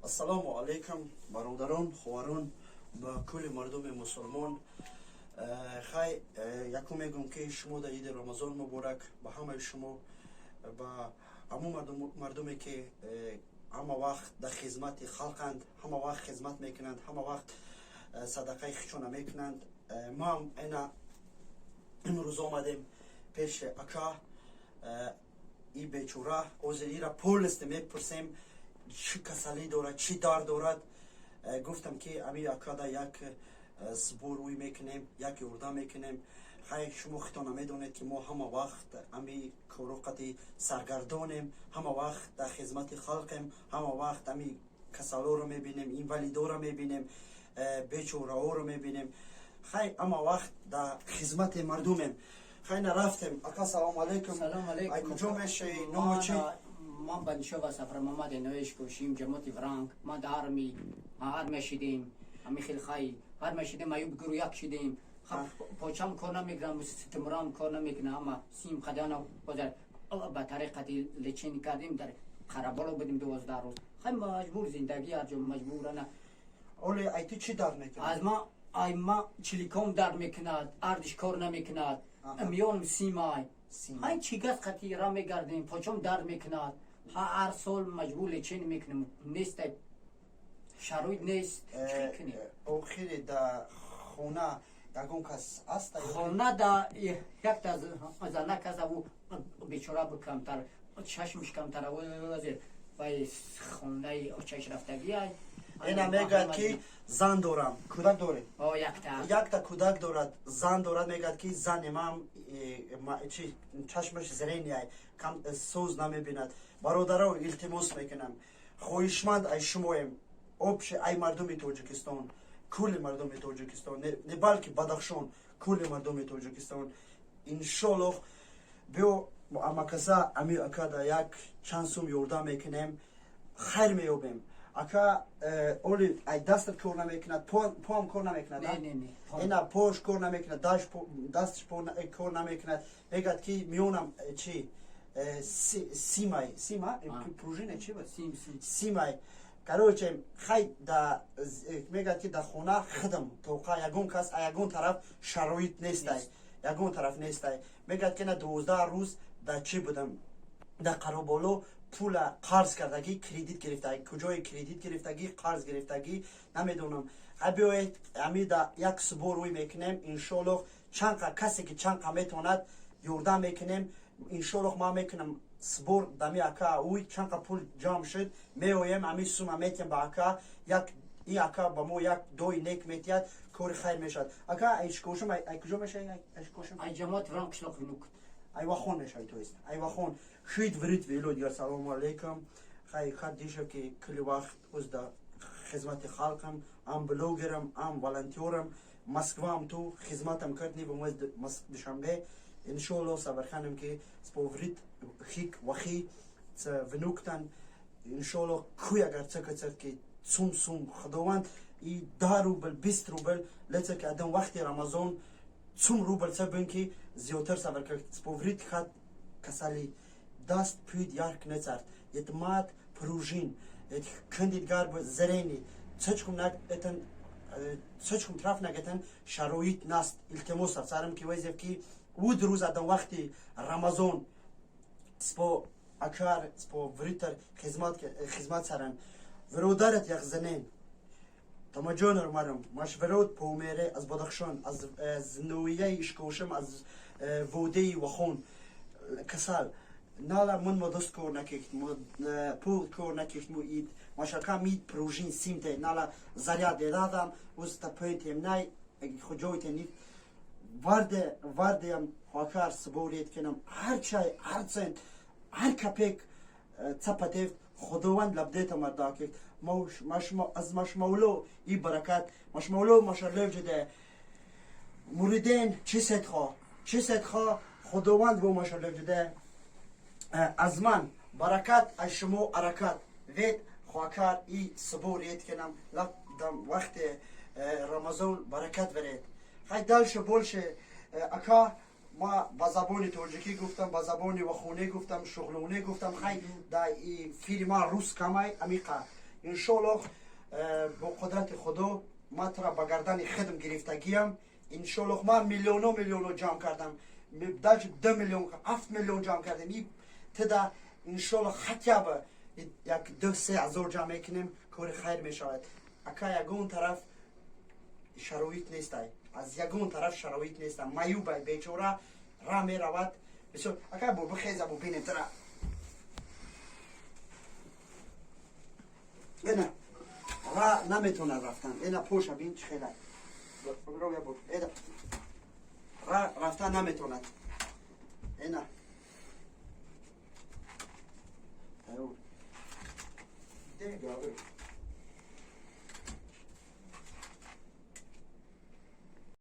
Ассалому алайкум, бародарон, хоҳарон, ба кулли мардуми мусулмон. Хай, якум мегӯм, ки шумо дар иди Рамазон муборак ба ҳамаи шумо, ба ҳамон мардуме, ки ҳама вақт дар хизмати халқанд, ҳама вақт хизмат мекунанд, ҳама вақт садақаи хичона мекунанд. Мо ҳам ина имрӯз омадем пеши ака и бечора. Ҳозир ира полностью мепурсем, чӣ касалӣ дорад, чӣ дард дорад. Гуфтам, ки ами акада як сбор ӯй мекунем, як ёрдам мекунем. Хай, шумо хитона медонед, ки мо ҳама вақт ами кору қати саргардонем, ҳама вақт дар хизмати халқем, ҳама вақт ами касалоро мебинем, инвалидоро мебинем, бечораҳоро мебинем. Хай, ҳама вақт дар хизмати мардумем. Хай, нарафтем. Ака, салому алайкум. Ай куҷо мешавӣ, номо чӣ? Ман Банишова Сафармамад Ноеш Кошим, ҷамоти Вранг. Ма дар армия шидем, ами хел, хай, армия шидем, аюб гуру як шидем. Почам кор намекунам, тимурам кор намекунам, ама сим қадана ҳозир ба тариқати лечение кардем, дар Қараболо будем 12 рӯз. Хай, маҷбур, зиндагӣ ҳарҷо маҷбурана. Оле, ай ту чӣ дард мекунад? Аз ма, ай ма чиликом дард мекунад, ардиш кор намекунад, миёнам симай. Хай, чӣ газ қати ра мегардем, почом дард мекунад. Ҳар сол маҷбур лечение мекунем, нест, шароит нест, чӣ кунем? Охири да хона ягон кас аст? Хона да якта занак аст, аву бечора камтар чашмиш камтар, вай хонаи очаш рафтагиай. Ина мегӯяд, ки зан дорам, кӯдак дорем. Якта. Якта кӯдак дорад, зан дорад. Мегӯяд, ки зани ман чи чашмаш зрения кам, соз намебинад. Бародаро, илтимос мекунам, хоҳишманд ай шумоем, вообще ай мардуми Тоҷикистон, кулли мардуми Тоҷикистон, не балки Бадахшон, кулли мардуми Тоҷикистон. Иншоллоҳ, биё, амакаса, ами акада як чанд сум ёрдам мекунем, хайр меёбем. Ака, оли ай дастат кор намекунад, поам кор намекунад? Ина пош кор намекунад, дасташ кор намекунад. Мегӯяд, ки миёнам чи симай, сима, пружина чи буд, симай. Короче, хай, да, мегӯяд, ки дар хона хидм тоқа, ягон кас, ягон тараф шароит нестай, ягон тараф нестай. Мегӯяд, ки на 12 рӯз дар чӣ будам, дар Қароболо, пула қарз кардагӣ, кредит гирифтагӣ, куҷое кредит гирифтагӣ, қарз гирифтагӣ, намедонам. Хай, биёед, амида як сбор рӯй мекунем. Иншоаллоҳ, чанқа касе ки чанқа метавонад, ёрдам мекунем. Иншоаллоҳ, ман мекунам сбор дами ака ӯй, чанқа пул ҷамъ шуд, меоем, ами сума метиҳем ба ака. Як и ака ба мо як дои нек метиҳад, кори хайр мешавад. Ака, айшкошум, ай куҷо мешавӣ, айшкошум? Ай ҷамоат Вранг, қишлоқи Внук. Айвахон мешавӣ, то есть Айвахон шуид врит вело дигар. Салому алейкум. Хай, хат дишав, ки кулли вақт узда хизмати халқам, ам блогерам, ам волонтёрам, Москваам ту хизматам кардни ба Душанбе. Иншоалло, сабарханам, ки споврит хик вахи внуктан. Иншоалло, куй агар цакацар, ки сум сум худованд и 10 рубл, 20 рубл леца, ки адам вақти Рамазон сум рубл цабин, ки зиёдтар сабр кард. Споврит хат касали даст пуд ярк нецард етмат пружин кындид гарб зрени цочкум нак этан цочкум траф нагетан шароит наст. Илтимос сарам, ки вайзев, ки уд рӯз адам вақти Рамазон спо акар спо вритар хизмат саран виродарат яхзанен тамаҷонар марам машварот помере аз Бадахшон, аз ноҳияи Ишкошим, аз водеи Вахон. Касал нала мун мо дост кор накехт, мо пул кор накехт, мо ид машака мид пружин симте нала заряд дадам уста пойнтем най хуҷойте нит варде вардеам хакар сборит кенам. Ҳар чай, ҳар цент, ҳар копек цапатев, худованд лабдета мардакек аз машмауло и баракат машмауло машарлев ҷиде муриден чӣ седхо, чӣ седхо, худованд бо машарлев ҷиде аз ман баракат, аз шумо аракат вед. Хокар и сборит кенам дам вақти Рамазон баракат веред. Хай, дальше больше. Ака, ма ба забони тоҷикӣ гуфтам, ба забони вахонӣ гуфтам, шуғлонӣ гуфтам. Хай, да филма рус камай амиқа. Иншоаллоҳ, бо қудрати Худо ман тура ба гардани хидм гирифтагиям. Иншоаллоҳ, ман миллионо миллионо ҷамъ кардам, даже 2 миллион, 7 миллион ҷамъ кардем. И тида, иншоаллоҳ, хотя бы як 2-3 ҳазор ҷамъ мекунем, кори хайр мешавад. Ака, ягон тараф шароит нестай, аз ягон тараф шароит неста, маюбай бечора, ра меравад бисёр. Ака, бо бихеза, бо бинем тара. Ена ра наметонад рафтан, ена поша бин, чӣ хела ра рафтан наметонад. Ена